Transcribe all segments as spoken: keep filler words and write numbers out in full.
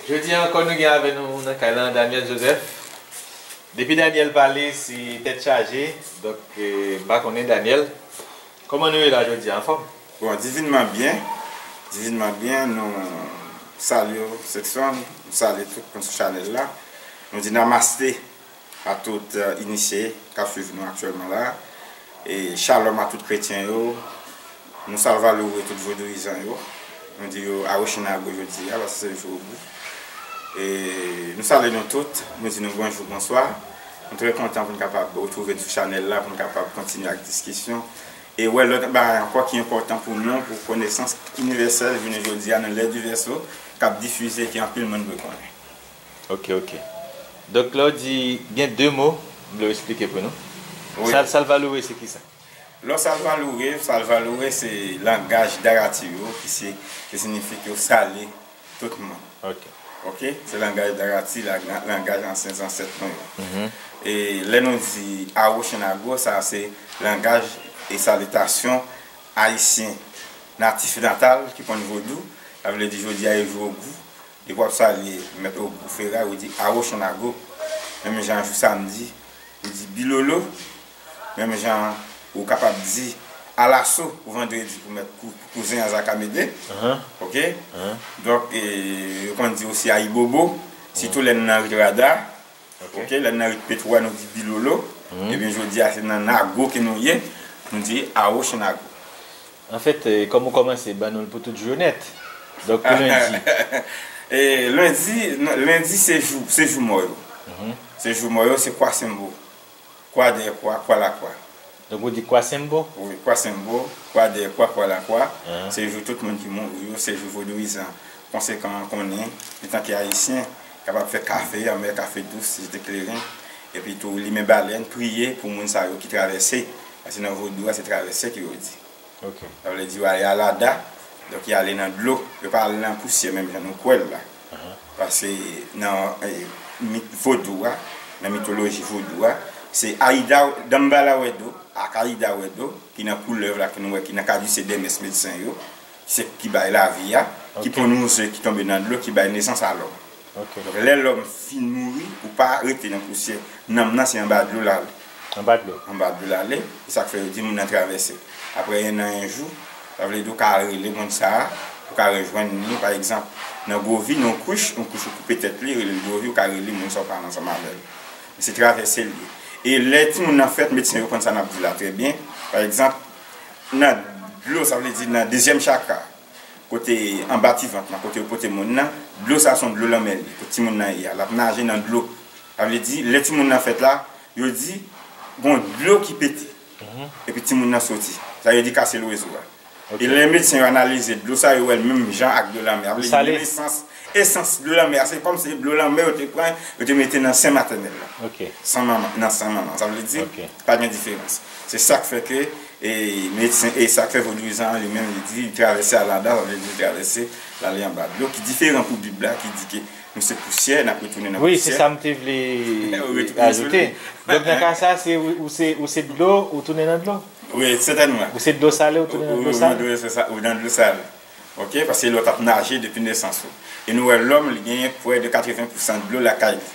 Jodi a ankò, nou gen avè nou nan kay lan Daniel Joseph. Depi Daniel pale, se tèt chaje. Donk, eh, m pa konnen, Daniel, kòman nou ye la jodi a, anfòm? Bon, divinman byen. Divinman byen, nou salye w, Sexton, nou salye tout moun sou chanèl la. Nou di namaste a tout, eh, inisye k ap swiv nou aktyèlman la. E shalom a tout kretyen yo. Nou salvalouwe tout vodouyizan yo. Nou di yo Awochinago jodi a, paske se jou Ogou. E nou salye nou tout, nou di nou bonjou, bonswa. Nou trè kontan pou n kapab retwouve n sou chanèl la, pou n kapab kontinye ak diskisyon. E wè lòt bagay ankò ki enpòtan pou nou, pou konesans inivèsèl jounen jodi a nan lè di vèso, k ap difize, ke anpil moun dwe konnen. Ok, ok. Donk, lè w di gen de mo, m vle w eksplike pou nou. Wi. Sal-, salvalouwe se kisa? Lè w salvalouwe, salvalouwe se langaj Darati yo, ki se, ki siyifi ke w salye tout moun. Ok. Ok? Se langaj Darati, la-, langaj ansyen zansèt nou yo. Mhm. E lè nou di Awochinago, sa se langaj e salitasyon ayisyen natif natal ki konn vodou. Sa vle di jodi a e jou Ogou. Depi w ap salye Mèt Ogou Feray, ou di Awochinago. Menm jan jou samdi, ou di Bilolo. Menm jan ou kapab di Alaso pou vandredi pou mèt kou-, pou kouzen an Zakamede. Ahan. Ok? Ahan. Donk, e, yo konn di osi Ayibobo, sitou lè n nan rit Rada. Ok. Ok, lè n nan rit Petwo a, nou di Bilolo. Mhm. Ebyen, jodi a, se nan Nago ke nou ye, nou di Awochinago. Anfèt, eh, kòm ou kòmanse ban nou l pou tout jou yo nèt. Donk, pou lendi. E lendi, non, lendi se jou, se jou mò yo. Mhm. Se jou mò yo, se Kwasenbo. Kwa dèyè kwa, kwa lakwa. Donk, ou di Kwasenbo? Wi, Kwasenbo, kwa dèyè kwa, kwa lakwa. Ahan. Se jou tout moun ki mouri yo, se jou vodouyizan konsekan an konnen, antanke ayisyen, kapab fè kafe, anmè kafe dous, jete kleren, epi tou limen balèn, priye pou moun sa yo ki travèse. Paske nan vodou a, se travèse ke yo di. Ok. Sa vle di, yo ale alada, donk y ale nan dlo, yo pa ale nan pousyè menm jan nou kwè l la. Ahan. Paske nan, eh, mit vodou a, nan mitoloji vodou a, se Aida, Danmbala Wedo, ak Aida Wedo, ki nan koulèv la, ki nou wè, ki nan Caducée d'Hermès medsen yo, ki se ki bay lavi a, ki, ok, pon nouze ki tonbe nan dlo, ki bay nesans a lòm. Ok. Donk, lè lòm fin mouri, ou pa rete nan pousyè. Nanm nan, se anba dlo l ale. Anba dlo. Anba dlo l ale. Se sa k fè yo di moun nan travèse. Apre en an, en jou, sa vle di ou ka rele moun sa a, ou ka rejwenn li. Pa egzanp, nan Govi, nan yon kouch, yon kouch ou koupe tèt li, rele l Govi, ou ka rele moun sa a, ou pale ansanm avè l. Se travèse l ye. E lè timoun nan fèt, medsen yo konn sa n ap di la trè byen. Pa egzanp, nan dlo, sa vle di nan dezyèm chakra, kote anba ti vant lan, kote yo pote moun nan, dlo sa se yon dlo lanmè li, kote timoun nan ye a, l ap naje nan dlo. Sa vle di, lè timoun nan fèt la, yo di, gon dlo ki pete. Mhm. Epi timoun nan soti. Sa yo di kase lwezo a. Ok. E lè medsen yo analize dlo sa, yo wè l menm jan ak dlo lanmè. Sa vle di, menm esans, esans dlo lanmè a, se kòm se dlo lanmè yo te pran, yo te mete nan sen matènèl la. Ok. San manman, nan san manman. Sa vle di, ok, pa gen diferans. Se sa k fè ke, e, medsen, e sa k fè vodouyizan an li menm, li di, li travèse alada, sa vle di, li travèse l ale anba dlo, ki diferan pou Bib la, ki di ke nou se pousyè, n ap retounen nan pousyè. Wi, se sa m te vle ajoute. Donk, nan ka sa, se, ou, ou se, ou se dlo, ou tounen nan dlo. Wi, sètènman. Ou se dlo sale, ou tounen nan dlo sale. Ou nan dlo sale. Ok, paske lè w t ap naje depi nesans ou. E nou wè lòm, li genyen prè de katreven pousan dlo lakay li.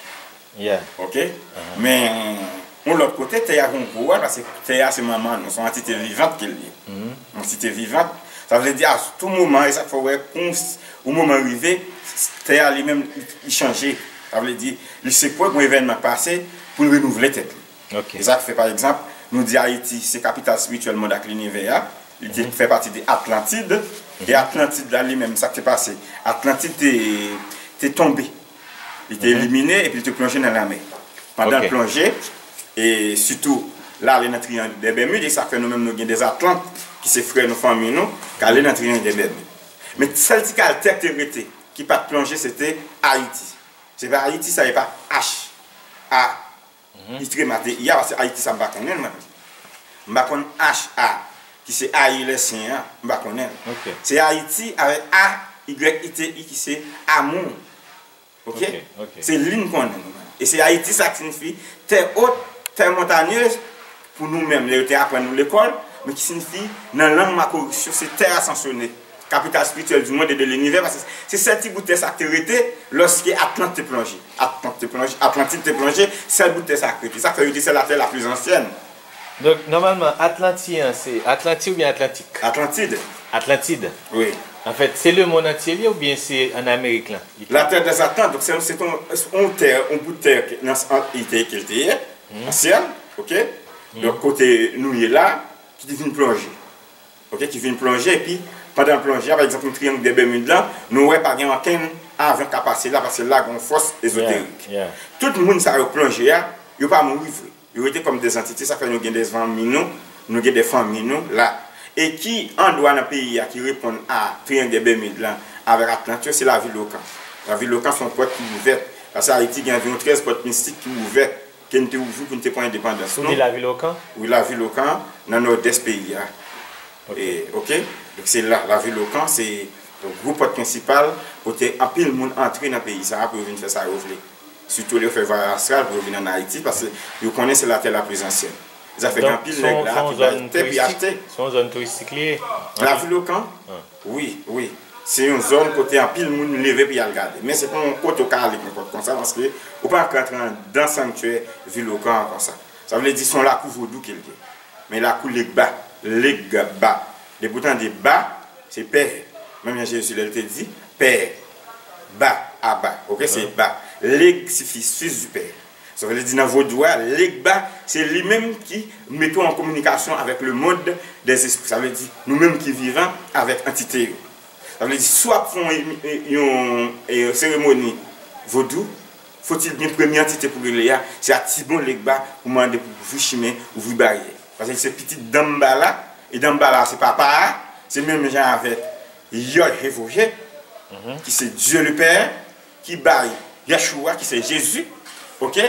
Yeah. Ok? Ahan. Men, yon lòt kote, tè a gon gwo wòl, paske tè a se manman nou, se yon antite vivant ke l ye. Mhm. Yon antite vivant. Sa vle di, a tou moman, e sa k fè w wè, kon s-, yon moman rive, tè a li menm, li, li chanje. Sa vle di, li se prè pou evènman k pase, pou l renouvle tèt li. Ok. E sa k fè, pa egzanp, nou di Ayiti se kapital espirityèl mond ak linivè a. Li te, mhm, fè pati de Atlantid. E, mhm, Atlantid la, li menm, sa k te pase? Atlantid te, te tonbe. Li te, mhm, elimine epi li te plonje nan lanmè. Pandan, ok, l plonje, e sitou, l ale nan Triyang dè Bèmid, e sa k fè nou menm nou gen dè Atlant, ki se frè nou, fanmi nou, k ale nan Triyang dè Bèmid. Men sèl ti kal tè k te rete, ki pa t plonje, se te Ayiti. Se pa Ayiti sa, e pa H A. Mhm. Itrema te i a, paske Ayiti sa m pa konnen l, mwen. M pa konn H A, ki se Haï les Chiens an, m pa konnen l. Ok. Se Ayiti avèk A Y I T I, ki se amour. Ok? Ok, ok. Se li m konnen. E se Ayiti sa k siyifi tè ot, tè montanyez, pou nou menm, lè yo te aprann nou lekòl, men ki siyifi nan lang makoris yo, se tè asansyone. Capitale spirituelle du monde et de l'univers, paske se sèl ti bout tè sa k te rete lòske Atlant te plonje. Atlant te plonje, Atlantid te plonje, sèl bout tè sa k rete. Sa fè yo di se la terre la plus ancienne. Donk, nòmalman, Atlanti an, se Atlanti oubyen Atlantik? Atlantid. Atlantid. Wi. Anfèt, se lemonn antye li oubyen se ann Amerik lan? Latè dèzatlant, donk se yon tè, yon bout tè nan ite ke l te ye, nan syèl, oke? Donk, kote nou ye la, ki te vin plonje. Oke, ki vin plonje, epi pandan l plonje a, pa egzanp, nou triyang dè Bèmid lan, nou wè pa gen okenn avyon k ap pase la, paske la gen yon fòs ezoterik. Tout moun sa yo k plonje a, yo pa mouri vre. Yo rete kòm dèzantite, sa fè nou gen dèzanmi nou, nou gen dèfanmi nou la. E ki andwa nan peyi a ki reponn a triyang dè Bèmid lan avèk Atlant yo, se lavil Okan. Lavil Okan se yon pòt ki ouvè. Paske Ayiti gen anviwon trèz pòt mistik ki ouvè, ke n te ouvri pou n te pran endepandans nou. Ou di lavil Okan? Wi, lavil Okan, nan nòdès peyi a. Oke. Donk se la, lavil Okan, se gwo pòt prensipal kote anpil moun antre nan peyi sa a pou yo vin fè sa yo vle. Sitou lè yo fè vwayaj astral pou yo vin ann Ayiti, paske yo konnen se la terre la plus ancienne. Sa fè gen anpil nèg la ki bay tè pou y achte. Se yon zòn touristik li ye? Lavil Okan? Wi, wi. Se yon zòn kote anpil moun leve pou y al gade. Men se pa yon kote w ka ale nenpòt konsa, paske ou pa ka antre anndan sanktyè vil Okan an konsa. Sa vle di se yon lakou vodou ke l ye. Men lakou Legba, Legba. Depi w tande ba, se pè. Menm jan Jezi lè l te di, pè, ba, aba. Oke, se ba. Leg sifi fils du père. Sa vle di nan vodou a, Legba, se li menm ki mete w an kominikasyon avèk le monde des esprits. Sa vle di, nou menm ki vivan avèk antite yo. Sa vle di, si w ap fè yon, yon, yon seremoni vodou, fòtil gen premye antite pou rele a, se Atibon Legba pou mande pou ouvri chimen, ouvri baryè. Paske se pitit Danmbala, e Danmbala se papa a, se menm jan avèk Yod He Voh He, ki se Dieu le Père, ki bay Yahshua, ki se Jezi, oke,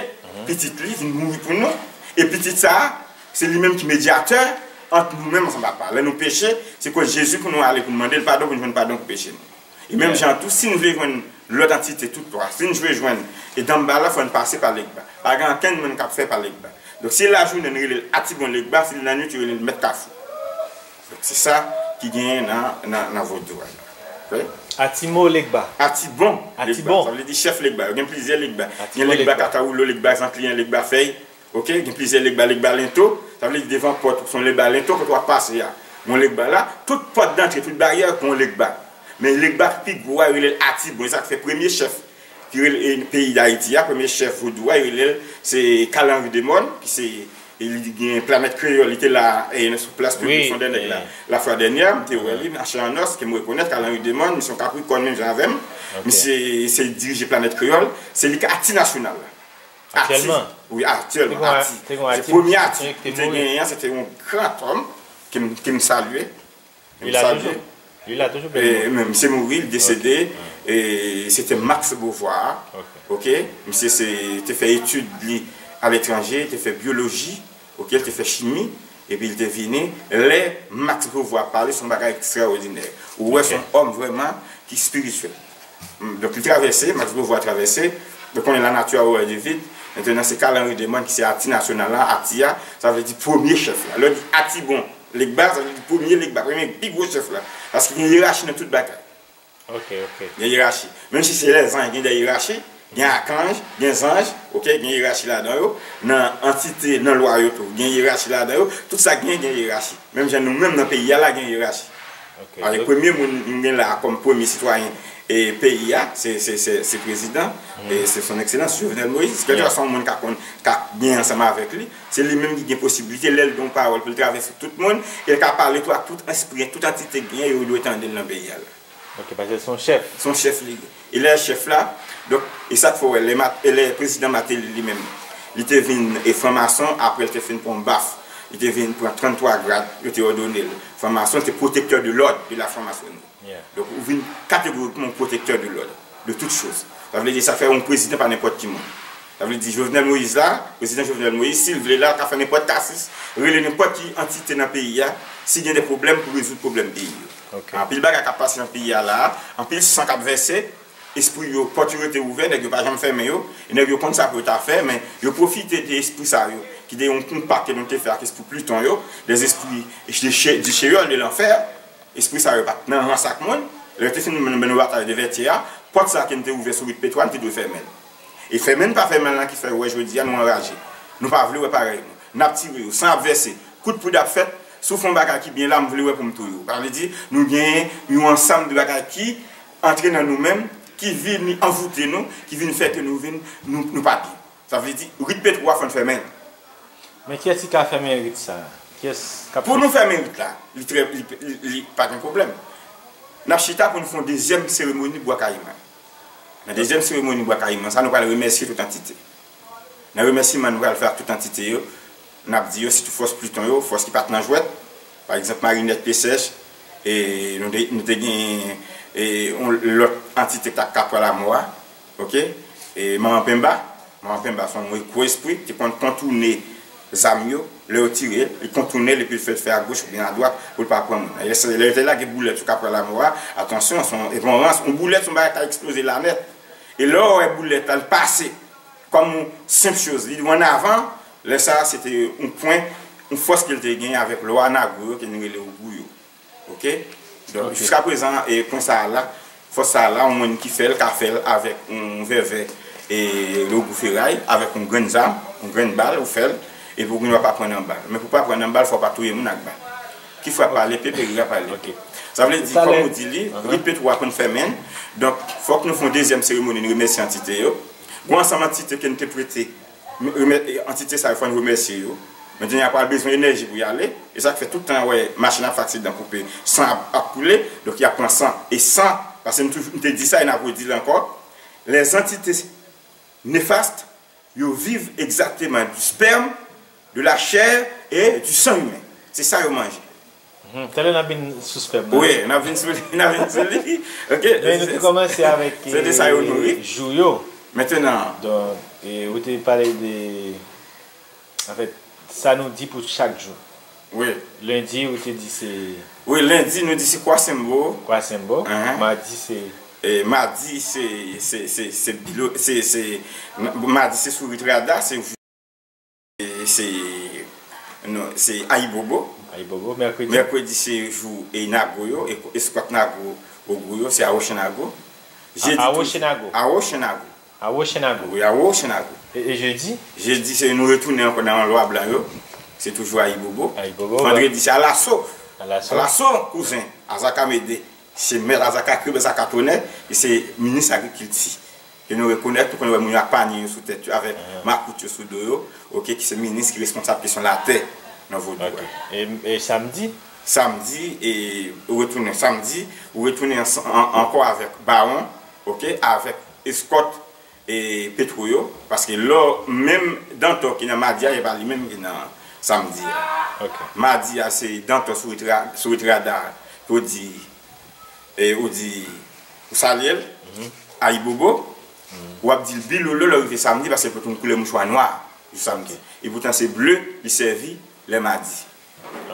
pitit li, vin mouri pou nou. E pitit sa a, se li menm ki medyatè ant nou menm ansanm Papa. Lè nou peche, se kot Jezi pou nou ale pou n mande l padon, pou n jwenn padon pou peche nou. E menm jan tou, si n vle jwenn lòt antite tout twa, si n vle jwenn e Danmbala, fò n pase pa Legba. Pa gen ankenn moun k ap fè pa Legba. Donk, si lajounen n rele l Atibon Legba, si l lannwit, yo rele l Mèt Kafou. Donk, se sa ki genyen nan, nan, nan vodou a. Oke? Atimo Legba. Atibon Legba. Atibon. Sa vle di chèf Legba. Yo gen plizyè Legba. Atibon Legba. Gen Legba Katawoulo, Legba Zankliyan, Legba Fèy. Oke? Gen plizyè Legba, Legba Lento. Sa vle di devan pòt ou, se yon Legba Lento, kote w ap pase a. Gon Legba la. Tout pòt dantre, tout baryè, gon Legba. Men Legba ki pi gwo a, yo rele l Atibon. E sa k fè premye chèf ki rele, e, peyi Dayiti a, premye chèf vodou a, yo rele l, se Carl Henry Demorne, ki se, e, li gen Planèt Kreyòl, li te la, e, sou plas piblik Fondè Nèg la, Lafwa Dènyè, m te wè li, Mache an Nòs, ke m rekonèt, Carl Henry Demorne, misye yon Kaprikòn menm jan avè m, misye se dirije Planèt Kreyòl, se li k Ati Nasyonal la. Ati, wi, aktyèlman, Ati. Se premye Ati ki te genyen an, se te yon gran òm ke m, ke m salye. Li la toujou? Li la toujou, Pè Limon? Men misye mouri, li desede. E se te Max Beauvoir. Oke. Misye se, te fè etid li aletranje, te fè byoloji, oke, li te fè chimi, epi li te vini. Lè Max Beauvoir pale, se yon bagay ekstraòdinè. Ou wè, se yon òm vrèman ki espirityèl. Donk, li travèse, Max Beauvoir travèse. Nou konnen lanati a horreur de vide. Mentnan, se Carl Henry Demorne ki se Ati nasyonal la, Ati a, sa vle di premye chèf la. Lè w di Atibon Legba, sa vle di premye Legba, premye pi gwo chèf la. Paske gen yerachi nan tout bagay. Ok, ok. Gen yerachi. Menm si se lèzanj, gen de yerachi, gen akanj, gen zanj, ok, gen yerachi ladan yo. Nan antite, nan lwa yo tou, gen yerachi ladan yo. Tout sa gen, gen yerachi. Menm jan nou menm nan peyi a la, gen yerachi. Alò, premye moun nou gen la kòm premye sitwayen e peyi a, se, se, se, se prezidan, e se son ekselans Jovenel Moïse. Kèlkeswa sa yon moun ka konn, ka gen ansanm avèk li, se li menm ki gen posiblite, lè l gen yon pawòl pou l travèse tout moun, e l ka pale tou ak tout espri, tout antite k genyen, yo dwe tande l nan peyi a la. Ok, paske l se yon chèf. Se yon chèf li ye. E lè chèf la, donk, e sa k fè w wè, lè, e lè prezidan Martelly li menm, li te vin e franmason, apre l te fin pran baf, li te vin pran tranntwa grad, yo te òdone l franmason, li te protecteur de l'ordre de la franc-maçonnerie. Donk, ou vin kategorikman yon protecteur de l'ordre, de toute chose. Sa vle di, sa fè yon prezidan pa nenpòt ki moun. Sa vle di, Jovenel Moïse la, prezidan Jovenel Moïse, si l vle la, l ka fè nenpòt kasis, rele nenpòt ki antite nan peyi a, si gen de pwoblèm pou rezoud pwoblèm peyi yo. Anpil bagay k ap pase nan peyi a la a, anpil san k ap vèse, espri yo, pòt yo rete ouvè, nèg yo pa janm fèmen yo, e nèg yo konn sa pou yo ta fè, men yo pwofite de espri sa yo, ki te yon konpa ke nou te fè ak espri Pliton yo, des esprits de Shé-, du Sheol, de l'enfer, Espri sa yo pa t nan rans ak moun. Lè yo te fin mennen nou batay de Vètyè a, pòt sa ke n te ouvè sou Rit Petwa, n te dwe fèmen l. E fèmen n pa fèmen l lan ki fè w wè jodi a nou anraje. Nou pa vle wè parèy nou. N ap tire yo, san ap vèse, kout poud ap fèt. Si w fè yon bagay ki byen la, m vle wè pou m touye w. Sa vle di, nou genyen yon ansanm de bagay ki antre nan nou menm, ki vin anvoute nou, ki vin fè ke nou vin, nou, nou pa byen. Sa vle di, Rit Petwo a fò n fèmen l. Men kiyès ki ka fèmen rit sa a? Kiyès k ap Pou nou fèmen rit la, li trè, li, li, li pa gen pwoblèm. N ap chita pou nou fè yon dezyèm seremoni Bwa Kayiman. Nan dezyèm seremoni Bwa Kayiman sa, nou pral remèsye tout antite. Nan remèsiman nou pral fè ak tout antite yo, n ap di yo, sitou fòs Pliton yo, fòs ki pa t nan jwèt, pa egzanp Marinèt Pesèch, e nou te, nou te gen e, yon lòt antite k t ap Kapwa Lamò a, oke? E Manman Penba, Manman Penba se yon gwo espri, te konn kontounen zam yo, lè yo tire, li kontounen l epi l fè l fè agoch oubyen adwat pou l pa pran moun. Lè se- lè yo te lage boulèt sou Kapwa Lamò a, atansyon, se yon, e pa yon rans, yon boulèt se yon bagay k ka eksploze la nèt. E lè w wè boulèt la, l pase kòm yon senp choz, li ann avan, lè sa a, se te yon pwen, yon fòs ke l te genyen avèk lwa Nago yo, ke nou rele Ogou yo. Oke? Donk, jiskaprezan, e pwen sa a la, fòs sa a la, yon moun ki fè l, ka fè l avèk yon vèvè e Ogou Feray, avèk yon grenn zam, yon grenn bal, ou fè l, epi ou gendwa pa pran nan bal. Men pou w pa pran nan bal, fò w pa touye moun ak bal. Ki frappe par l'épée périra par l'épée. Sa vle di, kòm ou di li, Rit Petwo a konn fèmen l. Donk, fòk nou fè yon dezyèm seremoni, nou remèsye antite yo. Gon ansanm antite ke n te prete, antite sa yo, fò n remèsye yo. Mentnan, y a pral bezwen enèji pou y ale. E sa k fè tout tan w wè machin ap fè aksidan, koupe, san ap, ap koule. Donk, y ap pran san. E san, paske m toujou, m te di sa e n ap redi l ankò, les entités néfastes, yo viv egzakteman du sperme, de la chair et du sang humain. Se sa yo manje. Talè n ap vin sou sperm nan. Wi, n ap vin sou li, n ap vin sou li. Ok? Men nou te kòmanse avèk Se de sa yo nouri. Jou yo. Mentnan. Donk, e, ou te pale de, anfèt, sa nou di pou chak jou. Wi. Lendi, ou te di se. Wi, lendi, nou di se Kwasenbo. Kwasenbo. Ahan. Madi, se. E madi, se, se, se, se bilo, se, se, madi, se Sourit Rada, se, se, non, se Ayibobo. Ayibobo, mèkredi. Mèkredi, se jou e Nago yo, e, eskwat Nago, Ogou yo, se Awochenago. Jedi tou- Awochenago. Awochenago. Awochenago. Wi, Awochenago. E, e jedi? Jedi, se nou retounen ankò nan lwa blan yo. Se toujou Ayibobo. Ayibobo. Vandredi, se Alaso. Alaso. Alaso, kouzen. Azaka Mede. Se mèt Azaka Krib, Azaka Tonè. E se minis agrikilti. Ke nou rekonèt, nou konn wè moun yo ak panye yo sou tèt yo, avèk makout yo sou do yo. Oke, ki se minis ki responsab kesyon latè nan Vodou. Ok. E, e samdi? Samdi, e ou retounen samdi, ou retounen ansan- an- ankò avèk Bawon, oke, avèk eskòt e Petwo yo, paske lò menm Dantò ki nan madi a, e pa li menm ki nan samdi a. Ok. Madi a, se Dantò sou Rit Ra- sou Rit Rada, pou di, e, ou di, ou salye l, Ayibobo, w ap di l Bilolo lè w rive samdi, paske l pote yon koulè mouchwa nwa jou samdi. E poutan se ble li sèvi lè madi.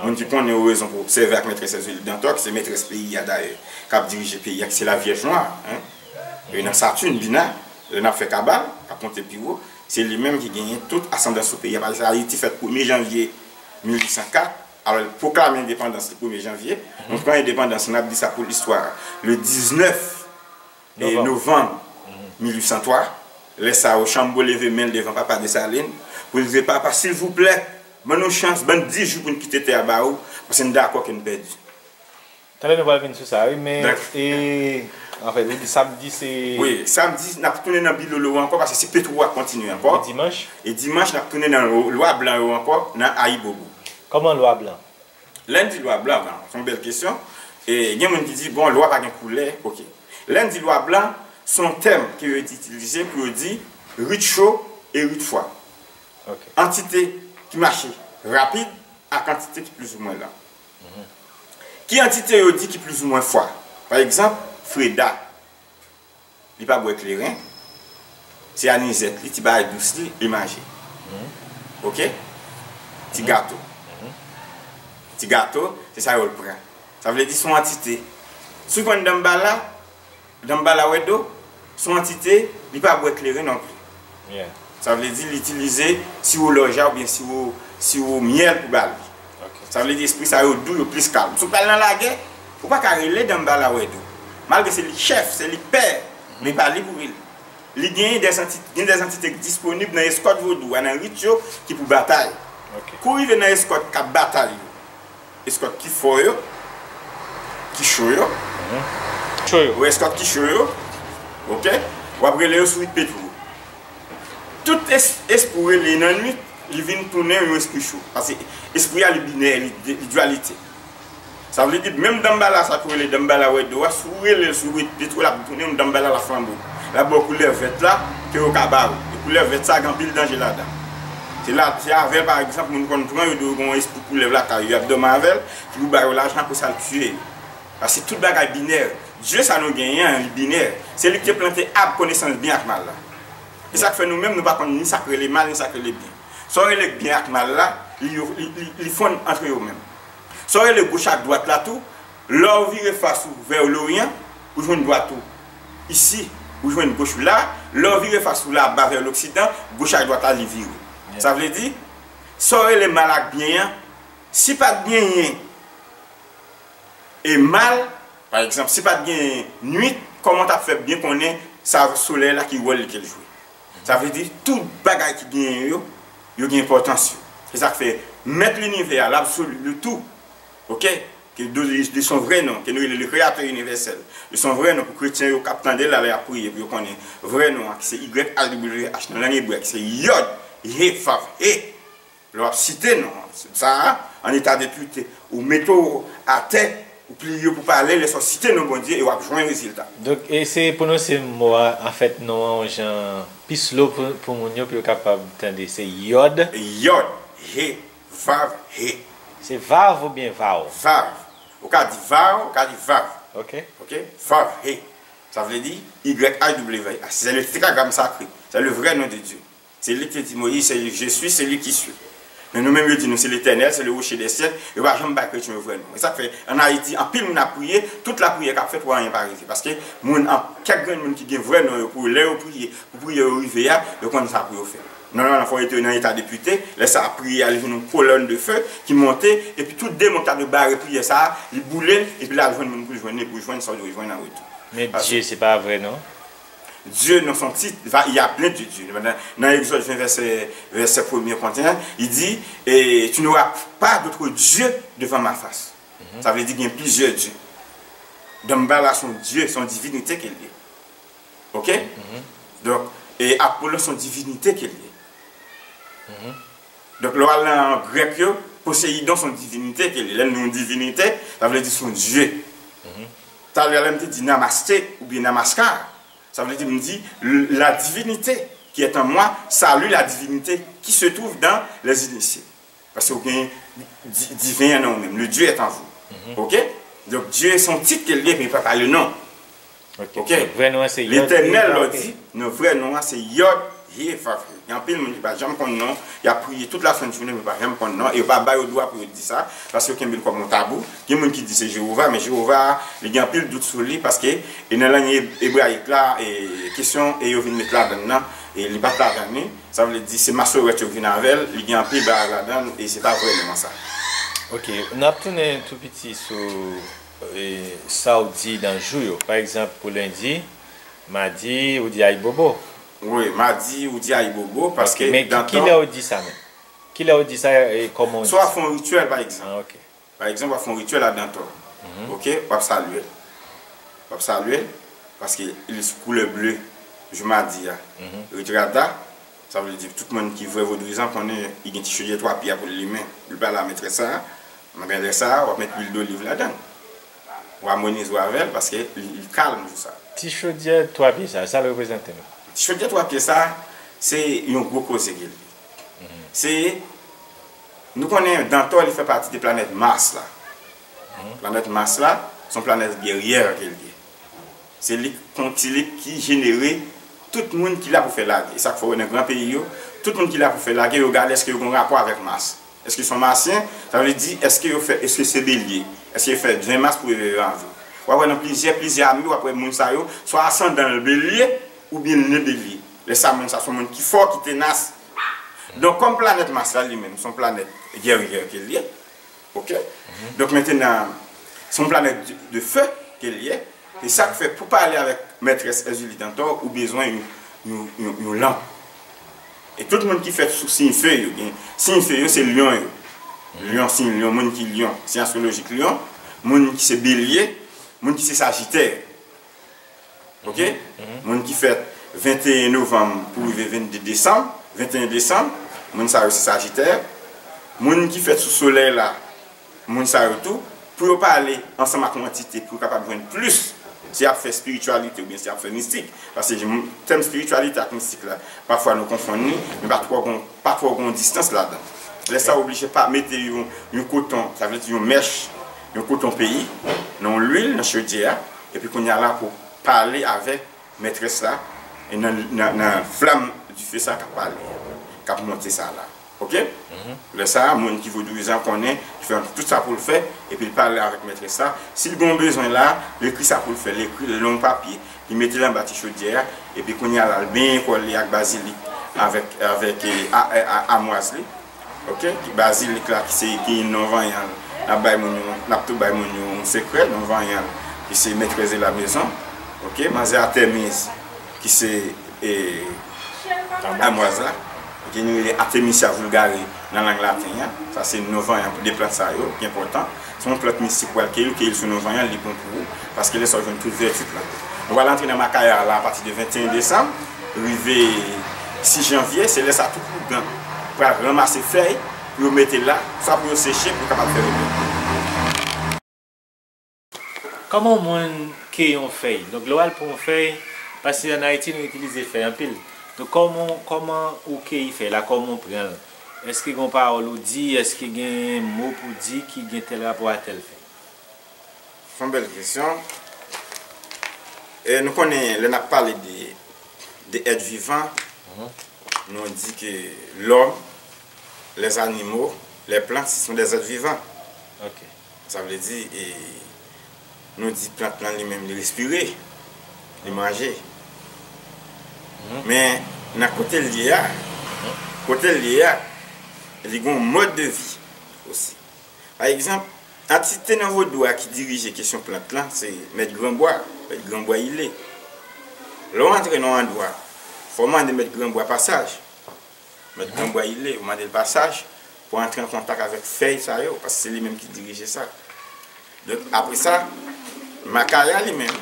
Moun ki konnen yo rezon pou obsève ak mètrès Ezeli Dantò, ki se mètrès peyi a dayè, k ap dirije peyi a, ki se la Vyèj Nwa, en. E nan Satin, Bina, lè n ap fè kabal, k ap monte pi wo, se li menm ki genyen tout asandans sou peyi a. Paske Ayiti fèt premye janvye mil uit san kat, alò, l pwoklame endepandans li premye janvye. Nou pran endepandans, n ap di sa pou listwa, le diznèf e novanm mil uit san twa, lè sa yo, Chanbo leve men l devan Papa Desalin pou l di, Papa, silvouplè, ban nou chans, ban n dis jou pou n kite tè a ba ou, paske n dakò ke n pèdi. Talè nou pral vin sou sa, wi, men, e, anfèt, ou di samdi se. Wi, samdi, n ap tounen nan Bilolo ankò, paske se Petwo a kontinye ankò. E dimanch? E dimanch, n ap tounen nan lo- lwa blan yo ankò, nan Ayibobo. Kòman lwa blan? Lè n di lwa blan, bon, se yon bèl kesyon. E gen moun ki di, bon, lwa pa gen koulè, oke. Lè n di lwa blan, se yon tèm ke yo itilize pou yo di rit cho e rit fwa. Ok. Antite ki mache rapid ak antite ki plizoumwen lan. Ki antite yo di ki plizoumwen fwa? Pa egzanp, Freda. Li pa bwè kleren. Se anizèt li, ti bagay dous li, li manje. Oke? Ti gato. Ti gato, se sa yo l pran. Sa vle di se yon antite. Si w pran Danmbala, Danmbala Wedo, se yon antite, li pa bwè kleren non pli. Sa vle di li itilize siwo lòja oubyen siwo, siwo myèl pou ba li. Sa vle di espri sa yo dou, yo plis kalm. Si w pral nan lagè, Ou pa ka rele Danmbala Wèdo. Malgre se li k chèf, se li k pè, men pa li pou rele. Li genyen dè anti-, gen dè antite k disponib nan eskòt vodou a, nan rit yo, ki pou batay. Kou rive nan eskòt k ap batay yo, eskòt ki fò yo, ki cho yo, Cho yo. Ou eskòt ki cho yo, oke, w ap rele yo sou rit petwo. Tout es- espri w rele nan nwit, li vin tounen yon espri cho. Paske espri a li binè, li, li dwalite. Sa vle di, menm Danmbala sa ki rele Danmbala Wèdo a, si w rele l sou rit petwo, l ap tounen yon Danmbala la flanbo. L ap ba w koulè vèt la, ke yo ka ba w. E koulè vèt sa gen anpil danje ladan. Se la, se avè l, pa egzanp, moun konn pran, yo di yo gen yon espri koulèv lakay yo, y ap dòmi avè l, ki pou ba yo lajan, apre sa l tiye yo. Paske tout bagay binè. Dye sa nou genyen an, li binè. Se li ki te plante ab konesans byen ak mal la. E sa k fè nou menm, nou pa konn ni sa k rele mal, ni sa k rele byen. Sa w rele byen ak mal la, li, li, li, li fonn antre yo menm. Sa w rele goch ak dwat la tou, lè w vire fas ou vè loryan, ou jwenn dwat ou isi, ou jwenn goch ou la, lè w vire fas ou laba vè loksidan, goch ak dwat la li vire. Sa vle di, sa w rele mal ak byen an, si pa t genyen e mal, pa egzanp, si pa t gen nwit, kòman w t ap fè byen konnen sa solèy la ki wòl li ke l jwe? Sa vle di, tout bagay ki genyen yo, yo gen enpòtans yo. Se sa k fè, Mèt linivè a, labsoli, le tout, oke, ke de, de son vrè non, ke nou rele le Créateur universel, de son vrè non pou kretyen yo k ap tande l la, lè y ap priye, pou yo konnen vrè non an, ki se Y H W H nan lang ebre a, ki se Yòd, He, Vav, He. Lè w ap site non sa a, an eta de purite, ou mete w atè, ou pliye pou pale, lè sa w site non Bondye e w ap jwenn rezilta. Donk, e se pwononse mo a, anfèt, non an yon jan pi slow pou, pou moun yo, pou yo kapab tande. Se Yòd. Yòd, He, Vav, He. Se Vav oubyen Vaw? Vav. Ou ka di Vaw, ou ka di Vav. Ok. Ok? Vav, He. Sa vle di Y H W H. C'est le tétragramme sacré. C'est le vrai nom de Dieu. Se li ki te di Moyiz, c'est je suis celui qui suis. Men nou menm yo di nou se Letènèl, se le rocher des siècles, yo pa janm bay kretyen yo vrè non. E sa k fè, ann Ayiti, anpil moun ap priye, tout lapriyè k ap fèt, wè anyen pa rive. Paske moun, an, kèk grenn moun ki gen vrè non yo, pou lè yo priye, pou priyè yo rive a, yo konn sa pou yo fè. Nòmalman, fò yo te nan eta de purite, lè sa a priyè a, li vin yon kolòn de fe ki monte, epi tout demon ki ta dwe bare priyè sa a, li boule l, epi l al jwenn moun pou l jwenn li, pou l jwenn sa l dwe jwenn an retou. Men Dye, se pa vrè non? Dieu, non, son titre, va, il y a plein de dieux. Nan, nan Egzòd ven, vèsè, vèsè premye konteyen, li di, et tu n'auras pas d'autre Dieu devant ma face. Sa vle di gen plizyè dye. Danmbala se yon dye, se yon divinite ke l ye. Ok? Donk, e Apollo se yon divinite ke l ye. Donk, lè w al nan grèk yo, Poseyidon se yon divinite ke l ye. Lè n di yon divinite, sa vle di se yon dye. Talè a lè m te di namaste oubyen namaskar, sa vle di m di, la divinité qui est en moi salue la divinité qui se trouve dans les initiés. Paske ou gen di- diven an nan ou menm. Le Dieu est en vous. Ok? Donk, Dye se yon tit ke l ye, men pa pa le non. Ok? Vrè non an se Yod. Letènèl, lè w di, non, vrè non an se Yod, He, Vav, He. Gen anpil moun ki pa janm konn non, y ap priye tout lajounen, men pa janm konn non, e yo pa ba yo dwa pou yo di sa, paske yo kenbe l kòm yon tabou. Gen moun ki di se Jewova, men Jewova, li gen anpil dout sou li, paske, e nan lang e- ebrayik la, e kesyon e yo vin met ladann nan, e li pa t ladann li. Sa vle di, se masorèt yo vin avè l, li gen anpil bagay ladann, e se pa vrè non an sa. Ok, n ap tounen tou piti sou e, sa w di nan jou yo. Pa egzanp, pou lendi, madi, ou di ayibobo. Wi, madi, ou di ayibobo, paske Men ki, ki lè w di sa menm? Ki lè w di sa e kòman w di Swa w sa? Fè yon rityèl, pa egzanp. Ah, ok. Pa egzanp, w ap fè yon rityèl a Dantò. Ok? W ap salye l. W ap salye l, paske li sou koulè ble, jou madi a. Ritrada, sa vle di tout moun ki vrè vodouyizan konnen li gen ti chodyè twa pye a pou l limen. Li pale a metrès sa, nan lè sa, w ap met lwil doliv ladan l. W amonize w avè l, paske li, li kalm jou sa. Ti chodyè twa pye sa, sa l reprezante menm? Ti chodyè twa pye sa, se yon gwo koze ke l ye. Se, nou konnen Dantò, li fè pati de planèt Mas la. Planèt Mas la, se yon planèt gèryè ke l ye. Se li k- kon ti li ki jenere tout moun ki la pou fè lagè. E sa k fè w wè nan gran peyi yo, tout moun ki la pou fè lagè, yo gade èske yo gen rapò avèk Mas. Èske se yon Masyen? Sa vle di, èske yo fè, èske se Belye? Èske yo fè ven Mas pou yo rive an vi? W ap wè nan plizyè, plizyè ame, w ap wè moun sa yo, swa asandan l Belye, oubyen l ne Belye. Lè sa, moun sa se yon moun ki fò, ki tenas. Donk, kòm planèt Mas la, li menm, se yon planèt gèryè ke l ye. Ok? Donk, mentenan, Se yon planèt de, de feu ke l ye. Se sa k fè pou pale avèk mètrès Èzili Dantò, ou bezwen yon, yon, yon, yon lanp. E tout moun ki fèt sou siy fe yo, gen siy fe yo, se lyon yo. Lyon, siy lyon, moun ki lyon, siy astwolojik lyon, moun ki se belye, moun ki se sajitè. Ok? Moun ki fèt venteyen novanm pou rive vennde desanm, venteyen desanm, moun sa yo se sajitè. Moun ki fèt sou solèy la, moun sa yo tou, pou yo pale ansanm ak yon antite pou yo kapab jwenn plis, si y ap fè espirityalite oubyen si y ap fè mistik. Paske tèm espirityalite ak mistik la, pafwa nou konfonn li, men pa twò gon, pa twò gon distans ladan. Lè sa, w oblije pa mete yon, yon koton, sa vle di yon mèch, yon koton peyi, nan yon lwil, nan chodyè a, epi kounye a la pou pale avèk mètrès la, e nan, nan, nan flanm dife sa k ap pale, k ap monte sa la. Ok? Lè sa a, moun ki vodouyizan konnen, li fè tout sa pou l fè, epi l pale avèk mètrès la. Si l gen yon bezwen la, l ekri sa pou l fè, l ekri l nan yon papye, li mete l anba ti chodyè a, epi kounye a la, l benyen kò li ak bazilik, avèk, avèk, e, a, a, a, amwaz li. Ok? Ki bazilik la, ki se, ki non vanyan l. N ap bay moun yo, n ap tou bay moun yo yon sekrè, non vanyan l, ki se maîtresse de la maison. Ok? Manzè Atèmiz, ki se, e, amwaz la. Ok? Nou rele Artemisia vulgare nan lang laten an. Sa se non vanyan pou de plant sa yo, ki enpòtan. Se yon plant mistik pral keyi l, keyi l sou non vanyan, li bon pou ou. Paske lè sa w jwenn tout vèti plant. Nou pral antre nan makaya la apati de venteyen desanm, rive sis janvye, se lè sa tout ougan pral ranmase fèy pou yo mete la, swa pou yo seche, pou yo kapab fè remèd. Kòman yon moun keyi yon fèy? Donk, lè w al pran yon fèy, paske ann Ayiti, nou itilize fèy anpil. Donk, kòman, kòman ou keyi fèy la? Kòman w pran l? Èske gen yon pawòl ou di? Èske gen mo pou di ki gen tèl rapò a tèl fèy? Se yon bèl kesyon. E nou konnen, lè n ap pale de, de èt vivan, nou di ke lòm, lèzanimo, lèplant, se son dèzèt vivan. Ok. Sa vle di, e, nou di plant lan li menm, li respire, li manje. Men, nan kote l ye a, kote l ye a, li gen yon mòd de vi osi. Pa egzanp, antite nan vodou a ki dirije kesyon plant lan, se mèt granbwa, mèt granbwa ile. Lè w antre nan yon andwa, fò w mande mèt granbwa pasaj. Mèt granbwa ile, ou mande l pasaj pou antre an kontak avèk fèy sa yo, paske se li menm ki dirije sa. Donk, apre sa, makaya li menm,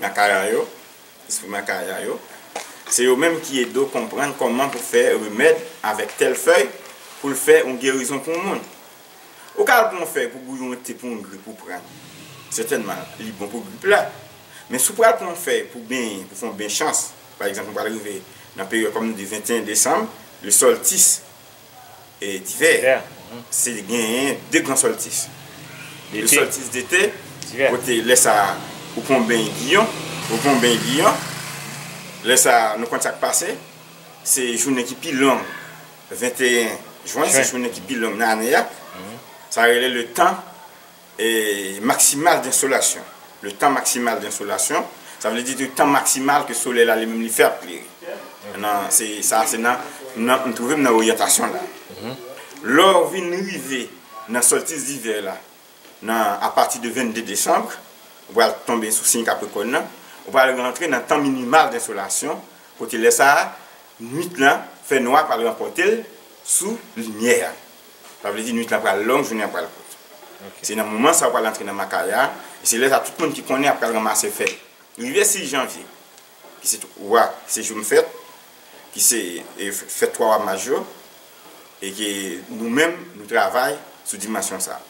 makaya yo, espri makaya yo, se yo menm ki ede w konprann kòman pou fè remèd avèk tèl fèy pou l fè yon gerizon pou yon moun. Ou ka al pran yon fèy pou bouyon te pou yon grip ou pran. Sètènman, li bon pou grip la. Men si w pral pran yon fèy pou benyen, pou fè yon ben chans, pa egzanp, nou pral rive nan peryòd, kòm nou di, venteyen desanm, le solstice, e, d'hiver. Se genyen de gran solstice. Le solstice d'été, kote lè sa a, ou pran yon ben giyon, ou pran yon ben giyon, lè sa a, nou konn sa k pase, se jounen ki pi long, venteyen jen, se jounen ki pi long nan ane a. Sa rele le tan, e, maximal d'insolation. Le temps maximal d'insolation, sa vle di le tan maksimal ke solèy la li menm li fè ap klere. Nan, se, sa se nan, nan, m twouve m nan oryantasyon la. Lè w vin rive nan solstice d'hiver la, nan, apati de vennde desanm, ou pral tonbe sou siy Kaprikòn nan, ou pral rantre nan tan minimal d'insolation, kote lè sa a, nwit lan, fènwa pral ranpòte l sou limyè a. Sa vle di nwit lan pral long, jounen an pral kout. Se nan moman sa a ou pral antre nan makaya, e se lè sa a tout moun ki konnen ap pral ranmase fèy. Rive sis janvye, ki se twa, ki se jou m fèt, ki se, e, fèt twa wa maj yo, e ke nou menm, nou travay sou dimansyon sa a.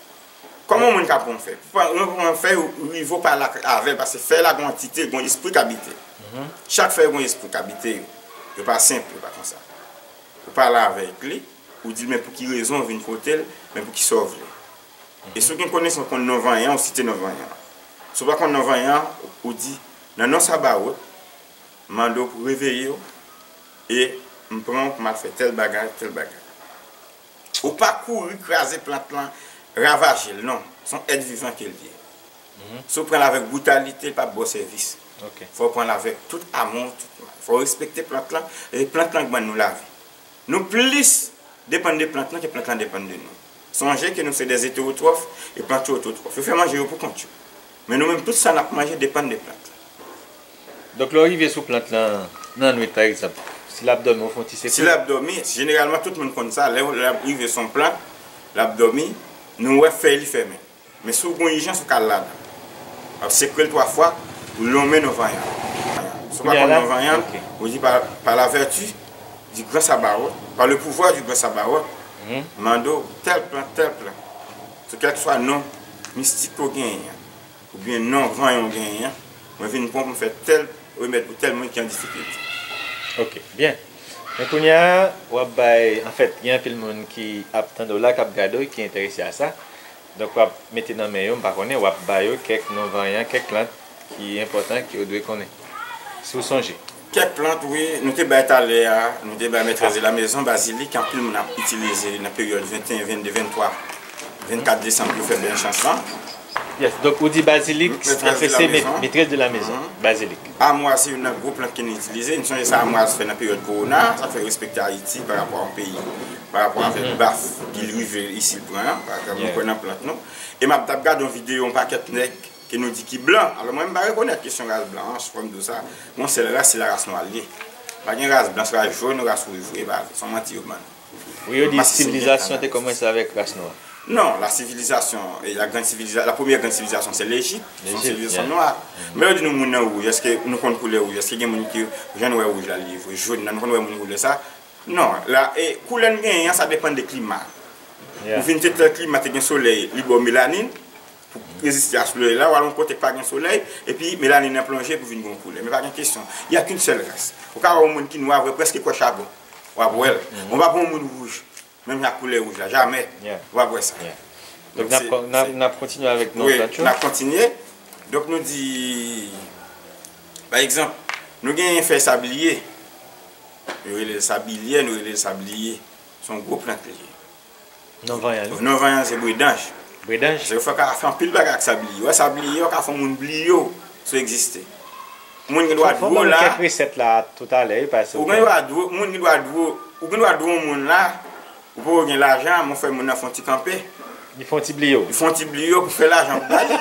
Kòman yon moun ka pran yon fèy? Pran, pran yon fèy, ou rive ou pale ak, avè l, paske fèy la gon antite, gon espri k abite. Chak fèy gon espri k abite yo. Yo pa senp, yo pa konsa. Ou pale avèk li, ou di l men pou ki rezon w vin kote l, men pou ki sa w vle. E si w gen konesans, w konn non vanyan, ou site non vanyan. Si w pa konn non vanyan, ou di, nan non Sabawot, m mande w pou reveye w, e m pran w pou m al fè tèl bagay, tèl bagay. Ou pa kouri kraze plant lan, ravaje l, non. Se yon èt vivan ke l ye. Si w pran l avèk britalite, l p ap ba w sèvis. Fò w pran l avèk tout amou, tout, fò w respekte plant lan, e plant lan k ban nou lavi. Nou plis depann de plant lan ke plant lan depann de nou. Sonje ke nou se dè eterotwòf e plant yo otwòf. Yo fè manje yo pou kont yo. Men nou menm, tout sa n ap manje depann de plant la. Donk, lè w rive sou plant lan nan nwit, pa egzanp, si l ap dòmi, ou fè yon ti sekwe. Si l ap dòmi, jeneralman, tout moun konn sa, lè l ap rive sou yon plant, l ap dòmi, nou wè fèy li fèmen. Men si w gen yon ijans, ou ka al ladan. W ap sekwe l twa fwa, ou lonmen non vanyan. Si w pa konn non vanyan, ou di, par, par la vertu du grand Sabaoth, par le pouvoir du grand Sabaoth, m mande w, tèl plant, tèl plant, sou kèlkeswa non mistik ke w genyen an, oubyen non vanyan w genyen an, mwen vin pran pou m fè tèl remèd pou tèl moun ki an difikilte. Ok, byen. Men kounye a, w ap bay, anfèt, gen anpil moun ki ap tande w la, k ap gade w, ki enterese a sa. Donk, w ap mete nan men yo, m pa konnen, w ap ba yo kèk non vanyan, kèk plant ki enpòtan ke yo dwe konnen. Si w sonje. Kèk plant, wi, nou te bay talè a, nou te bay maîtresse de la maison, bazilik, anpil moun ap itilize nan peryòd venteyen, venndde, venntwa, vennkat desanm pou fè bèl chans lan. Yes, donk ou di bazilik, anfèt se maîtresse de la maison, bazilik. Amwaz se youn nan gwo plant ke nou itilize. Nou sonje sa amwaz fè nan peryòd kowona, sa fè respekte Ayiti pa rapò a yon peyi, pa rapò avèk baf ki rive isit pran an, pa egzanp, nou kwè nan plant nou. E m ap t ap gade yon videyo yon pakèt nèg ke nou di ki blan. Alò mwen m pa rekonèt kesyon ras blan an, fò m di w sa. Gon sèl ras, se la ras nwa l ye. Pa gen ras blanch, ras jòn, ras wouj vre, e pa vre. Se yon manti yo ban nou. Wi, yo di sivilizasyon te kòmanse avèk ras nwa. Non, la civilisation, la grande civilisation, la première grande civilisation, c'est l'Égypte, c'est une civilisation noire. Men yo di nou moun nan wouj, èske nou konn koulè wouj? Èske gen moun ki jòn wè wouj la li vre? Jòn nan, nou konn wè moun koulè sa? Non, la, e koulè n genyen an, sa depann de klima. Ou vin te tèl klima, te gen solèy, li ba w melanin, pou reziste a solèy la, w al yon kote k pa gen solèy, epi melanin nan plonje pou vin gen yon koulè. Men pa gen kesyon. Y a qu'une seule race. Ou ka wè yon moun ki nwa vre, prèske kwè chabon. W ap wè l. Ou pa pran yon moun wouj, menm jan ak koulè wouj la, jamè. Ou p ap wè sa. Donk, n ap, n ap, n ap kontinye avèk non plant yo. N ap kontinye. Donk, nou di, pa egzanp, nou genyen fèy sabliye. Yo rele l sabiliyè, nou rele l sabliye. Se yon gwo plant li ye. Non vanyan, wi. Non vanyan se bredanj. Bredanj? Paske yo fè ka fè anpil bagay ak sabliye. Ou wè sabliye, yo ka fè yon moun bliye w si w egziste. Moun gen dwa dwe w la. Fò ban nou kèk resèt la toutalè, wi, paske. Ou gen dwa dwe, moun gen dwa dwe, ou gen dwa dwe yon moun la, ou poko gen lajan, men w fè moun nan fè yon ti kanpe. Li fè yon ti bliye w. Li fè yon ti bliye w pou fè lajan pou bay.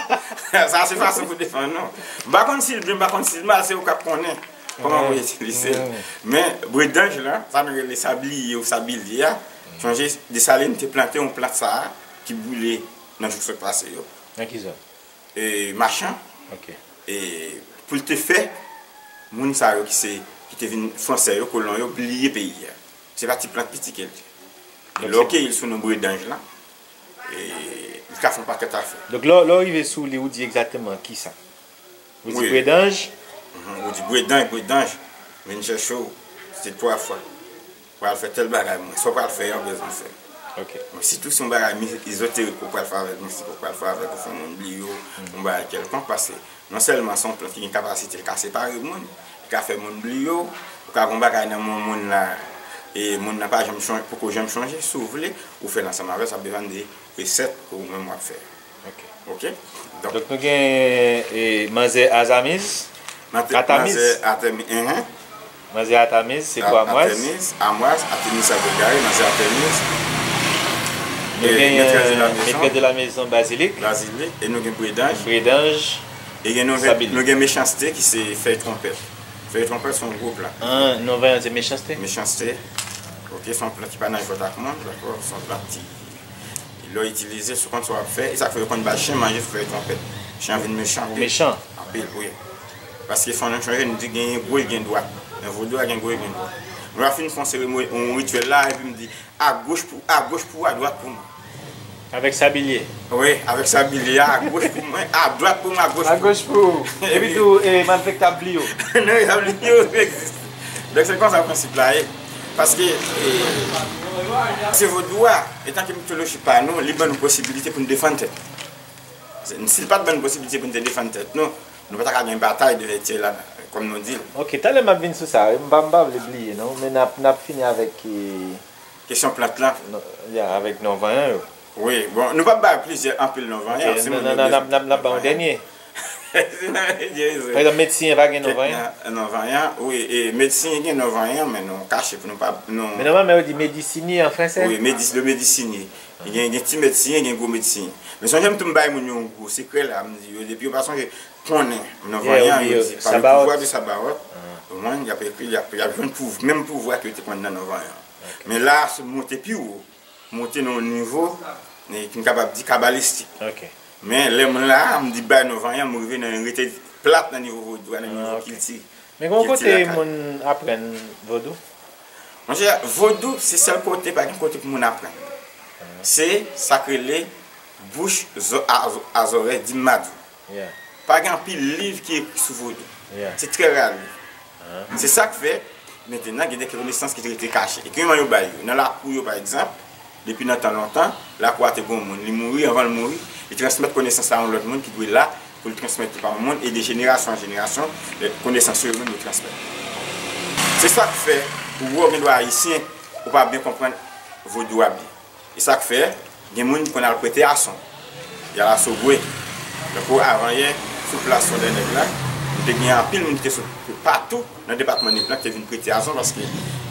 Sa se fason pou defann nou. M pa konn si l byen, m pa konn si l mal, se ou k ap konnen kòman pou itilize l. Men, bredanj lan, sa nou rele sabliye ou sabiliye a, sonje Desalin te plante yon plant sa a ki brile nan jou k sot pase yo. Nan ki zòn? E, Machan. Ok. E, pou l te fè moun sa yo ki se, ki te vin fransè yo, kolon yo, bliye peyi a. Se pa ti plant piti ke l ye. E lè w keyi l sou non bredanj lan, e, li ka fè yon pakèt afè. Donk, lè, lè w rive sou li, ou di egzakteman kisa? Ou di bredanj? Mhm, ou di bredanj, bredanj. Vin chèche w, se twa fwa. Pral fè tèl bagay, mwen. Sa w pral fè an, bezwen fè. Ok. Mwen, sitou se yon bagay mi-, ezoterik ou pral fè avèk mistik, ou pral fè avèk ou fè yon moun bliye w, yon bagay kèlkonk, paske non sèlman se yon plant ki gen kapasite, li ka separe moun, li ka fè moun bliye w, ou ka gen yon bagay nan men yon moun la, e moun nan pa janm chonje, poko janm chonje, si w vle, ou fè l ansanm avè l, sa bezwen de resèt ke ou menm w ap fè. Ok. Ok? Donk, Donk nou gen e, manzè Azamiz. Manzè, Atamiz. Manzè Atamiz, enhen. Manzè Atamiz, se kwa? Amwaz. Atèmis, Amwaz, Atèmis Agregare, manzè Atèmis. Nou gen e, Maîtresse de la Maison, Bazilik. Bazilik, e nou gen Bredanj. Bredanj, e gen nou, Sabilik. Nou gen Mechanste ki se fèy twonpèt. Fèy twonpèt se yon gwo plant. An, non vanyan se Mechanste? Mechanste. Ok, se yon plant ki pa nan jwèt ak moun, dakò? Se yon plant ki Lè w itilize, si w konn sa w ap fè, e sa k fè yo konn ba chen manje sou fèy twonpèt. Chen an vin mechan anpil. Mechan. Anpil, wi. Paske fò nou sonje, nou di genyen gwo e gen dwat. Nan vodou a, gen gwo e gen dwat. Mwen ap fin fè yon seremoni, yon rityèl la, epi m di, a goch pou, a goch pou ou, a dwat pou mwen. Avèk sabilye. Wi, avèk sabilye a, a goch pou mwen, a dwat pou mwen, a goch pou ou. A goch pou ou. Epi tou, e, malfektè ap bliye w. Non, y ap bliye w, egziste. Donk, se konsa prensip la ye. Paske, e, se vodou a, etan ke mitoloji pa nou, li ban nou posibilite pou n defann tèt nou. Si l pa t ban nou posibilite pou n te defann tèt nou, nou pa ta ka gen batay de vètyè la, kòm nou di l. Ok, talè m ap vin sou sa, wi. M pa, m pa vle bliye, non, men n ap, n ap fini avèk, e, kesyon plant lan. Ya, avèk non vanyan yo. Wi, bon, nou p ap bay plizyè, anpil non vanyan. Ok, n ap, n ap, n ap, n ap bay yon dènye. Sinon, Dye rezon. Pa egzanp, medsiyen pa gen non vanyan? Non vanyan, wi, e medsiyen gen non vanyan, men nou kache pou nou pa, nou Men nòmalman, yo di medisinye an franse. Wi, medis, le medisiniye. Gen, gen ti medsiyen, gen gwo medsiyen. Men sonje m tou m bay moun yo yon gwo sekrè la, m di yo, depi yo pa sonje konnen non vanyan, yo di, pa le pouvwa de Sabawot, ou konprann, y ap ekri, y ap, y ap jwenn pou, menm pouvwa ke yo te konn nan non vanyan. Men la, se monte pi wo, monte nan yon nivo, e, ki m kapab di kabalistik. Men lè m la, m di bay non vanyan, m rive nan yon rete plat nan nivo vodou a, nan nivo kilti. Men gen yon kote moun aprann vodou? Monchè, vodou, se sèl kote, pa gen kote pou moun aprann. Se sa k rele bouch zo-, a, a zòrèy, di m madi w. Pa gen anpil liv ki ekri sou vodou. Se trè ra liv. Se sa k fè, mentenan, gen de konesans ki te rete kache. E kòman yo bay yo? Nan lakou yo, pa egzanp, depi nan tan lontan, lakou a te gen yon moun, li mouri, anvan l mouri, li transmèt konesans la a yon lòt moun ki dwe la pou l transmèt li pa yon moun, e de jenerasyon an jenerasyon, konesans yo, yo menm yo transmèt. Se sa k fè, ou wè, ou gen dwa ayisyen, ou pa byen konprann vodou a byen. E sa k fè, gen moun ki konn al prete ason. Y al asogwe. Tankou avanyè, sou plas Fondènèg la, nou te gen anpil moun ki te sot patou nan depatman Nip lan ki te vin prete ason, paske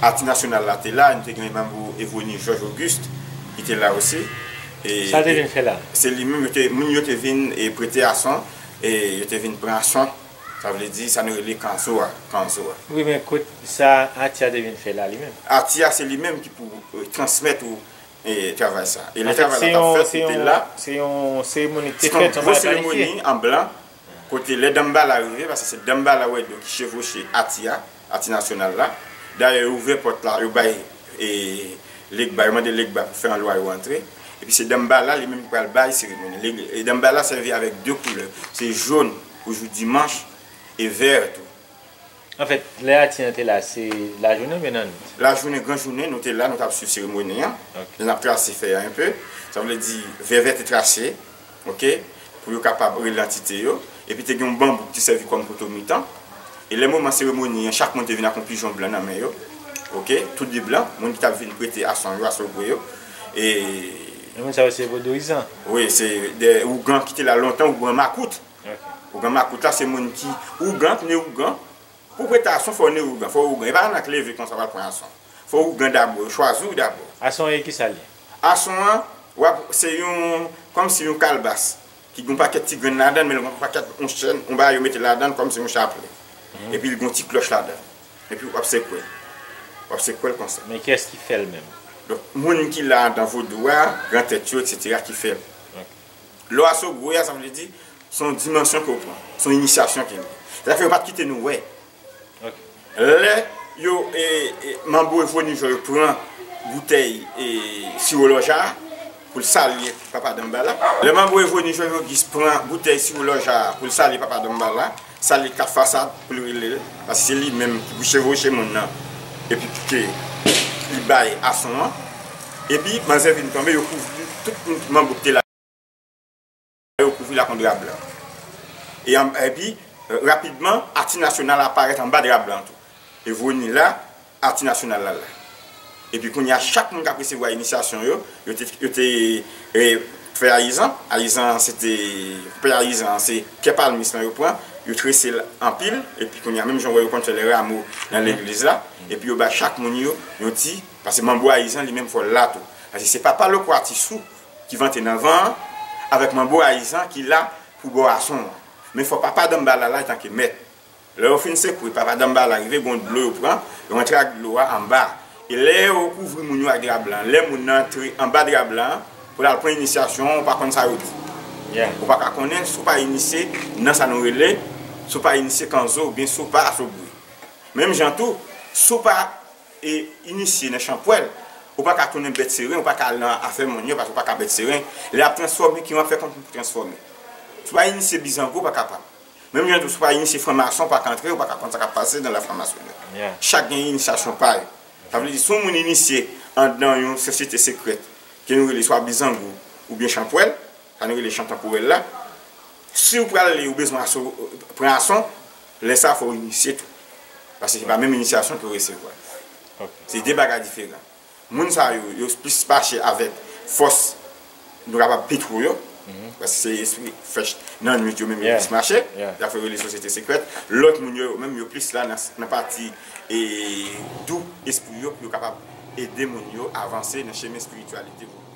Ati Nasyonal la te la, nou te gen Manbo Evoni Jòj Ogis ki te la osi. E, Sa te vin fè la? Se li menm, yo te, moun yo te vin e prete ason, e yo te vin pran ason. Sa vle di, sa nou rele kanzo a, kanzo a. Wi, men kote sa Ati a te vin fè la li menm? Ati a, se li menm ki pou, e, transmèt ou e, travay sa. E lè travay la t ap fèt, li te la. Se yon seremoni ki te fèt anba planifiye. Se yon gwo seremoni an blan, kote lè Danmbala rive, paske se Danmbala Wèdo ki chevoche Ati a, Ati Nasyonal la. Dayè, yo ouvè pòt la, yo bay, e, Legba, yo mande Legba pou fè anlwa yo antre. Epi se Danmbala li menm ki pral bay seremoni. Leg-, e Danmbala sèvi avèk de koulè. Se jòn pou jou dimanch e vè tou. Anfèt, lè Ati an te la, se lajounen oubyen nan nwit? Lajounen, gran jounen, nou te la, nou t ap swiv seremoni an. Lè n ap trase fè a enpe, sa vle di, vèvè te trase, oke, pou yo kapab rele antite yo. Epi te gen yon banbou ki te sèvi kòm poto mitan. E lè moman seremoni an, chak moun te vin ak yon pijon blan nan men yo. Oke, tout de blan, moun ki t ap vin prete ason yo, asogwe yo. E Men moun sa yo se vodouyizan? Wi, se de ougan ki te la lontan, ougan makout. Ougan makout la, se moun ki ougan, ki ne ougan. Pou prete ason, fò w ne ougan, fò w ougan. E pa nan k leve konsa w al pran ason. Fò w ougan dabò, yo chwazi w dabò. Ason an e kisa l ye? Ason an, w ap, se yon, kòmsi yon kalbas, ki gen yon pakèt ti grenn ladan l, men l gen yon pakèt, yon chèn, yon bagay yo mete ladan l, kòmsi yon chaplè. Epi l gen yon ti klòch ladan l. Epi w ap sekwe l. W ap sekwe l konsa. Men kiyès ki fè l menm? Donk, moun ki la nan vodou a, gran tèt yo, etsetera, ki fè l. Lè w asogwe a, sa vle di, se yon dimansyon ke w pran. Se yon inisyasyon ke l ye. Sètadi yo pa t kite nou wè. Lè yo, e, e, Manbo Evoni Jòj pran boutèy, e, siwo lòja a pou l salye Papa Danmbala. Lè Manbo Evoni Jòj Ogis pran boutèy siwo lòja a pou l salye Papa Danmbala, salye kat fasad pou l rele l, paske se li menm ki pou chevoche moun nan, epi pou ke li bay ason an. Epi manzè vin tonbe, yo kouvri tout manbo ki te la. Yo kouvri l ak yon dra blan. E an, epi, e, rapidman, Ati Nasyonal aparèt anba dra blan tou. Evoni la, Ati Nasyonal la la. Epi kounye a, chak moun k ap resevwa inisyasyon yo, yo te, yo te, e, fè ayizan. Ayizan an, se te, pè ayizan an, se pyè palmis lan yo pran, yo trese l anpil, epi kounye a, menm jan w wè yo konn fè lè ramo nan legliz la, epi yo bay chak moun yo yon ti, paske manbo ayizan li menm fò l la tou. Paske se papa Lokwa Tisou ki vante nan van an, avèk manbo ayizan ki la pou bò ason an. Men fò papa Danmbala la etanke mèt. Lè yo fin sekwe, papa Danmbala rive, gen yon dlo yo pran, yo antre ak dlo a anba. E lè yo kouvri moun yo ak dra blan, lè moun nan antre anba dra blan an, pou l al pran inisyasyon an, ou pa konn sa yo di. Ou pa ka konnen si w pa inisye nan sa nou rele, si w pa inisye kanzo oubyen si w pa asogwe. Menm jan tou, si w pa e inisye nan chanpwèl, ou pa ka tounen bèt seren, ou pa ka al nan afè moun yo, paske ou pa ka bèt seren. Lè y ap transfòme, kijan w ap fè kont pou transfòme? Si w pa inisye bizango, ou pa kapab. Menm jan tou, si w pa inisye franmason, ou pa ka antre, ou pa ka konn sa k ap pase nan lafranmasonri. Chak gen inisyasyon pa yo. Sa vle di, si yon moun inisye anndan yon sosyete sekrèt, ke nou rele swa bizango oubyen chanpwèl, sa nou rele chan tanporèl la, si w prale, ou bezwen aso-, pran ason, lè sa a fò w inisye tou. Paske se pa menm inisyasyon ke w resevwa. Se de bagay diferan. Moun sa yo, yo plis mache avèk fòs, nou kapab petwo yo, Paske se espri fèch nan nwit yo menm yo plis mache. Y ap fè rele sosyete sekrèt. Lòt moun yo menm yo plis la nan, nan pati e dou espri yo pou yo kapab ede moun yo avanse nan chemen espirityalite pou